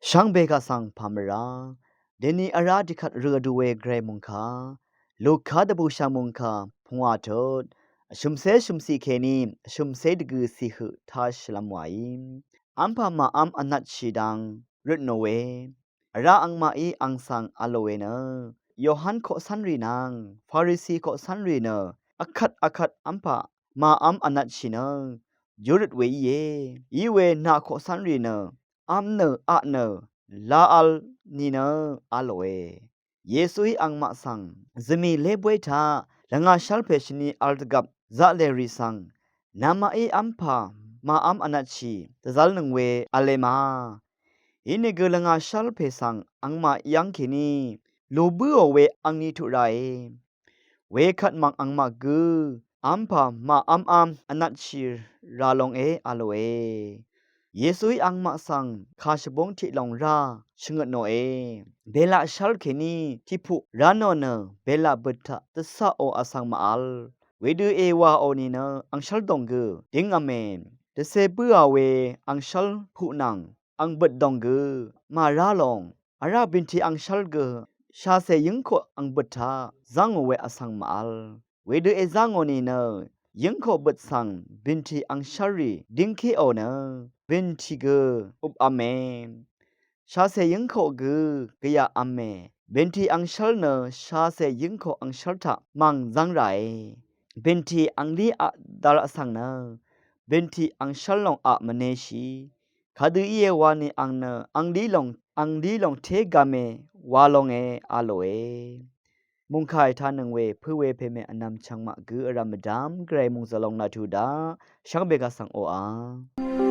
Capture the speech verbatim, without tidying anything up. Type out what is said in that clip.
Shvngbe kaq svng pàmvrá deni vrá dikvt rø vdu we gvray mungkà Luka dvbùshà mungkà pungwà tut vshø̀mcé shø̀mciq kèní vshø̀mcé dvgø̀ cìhøq tá shvlv́m wàí. V́mpà màv́m vnvtshì dang røtnò we vrá angmaqí ang svng v̄l lò we nø Yohan koqcv́nrì nvng Farisi koqcv́nrì nø vkvt vkvt v́mpà màv́m vnvtshì nø júrøt we íe. Iwe nà koqcv́nrì nø v́m nø aq nø la v̄l nìnø a lòe. Yesuí angmaq svng zvmì lébóy taq lvngà shv́lpè shvni v̄l dvgvp zaqlèrì svng namaqí v́mpà màv́m vnvtshì dvzv́lnøng we v̄le ma. Inìgø lvngà shv́lpè svng angmaq yv́ng kèní lùbǿò we angni tuq ràe. Wekvt mv̀ng angmaq gø v́mpà màv́mv́m vnvtshì rà longe a lòe. Yesuí angmaq svng kà shvbóng tiq lòng rá shvngøtnòe. Belaq shv́l kèní tiqpuq rá nò nø belaq bøt taq dvcaqò vsvng màvl. Wedø èwàò nìnø angshv́l dòng gø dingv̄me. Dvcē bǿà we angshv́l puq nvng ang bøt dòng gø màrá lòng vrá bìnti angshv́l gø shàcè yǿngkoq ang bøt taq zángò we vsvng màvl. Wedø èzángò nìnø yǿngkoq bøt svng bìnti angshv́lrì díngkéò nø bìnti gø upv̄me. Shàcè yǿngkoq gø gvyaq v̄me. Bìnti angshv́l nø shàcè yǿngkoq angshv́l taq mv̀ng zv́ng ràe. Bìnti anglí aq dal vsvng nø bìnti angshv́l lòng aq mvneshì. Kadø íe wani ang nø anglí lòng anglí lòng té gv̄me wa longe a lòe. Mungkàì tánøng we pø̄ we pème vnvm chvngmaq gø vrv̀m mvdv́m gvray mungzvlong nà tuq daq shvngbe kaq svng oqà.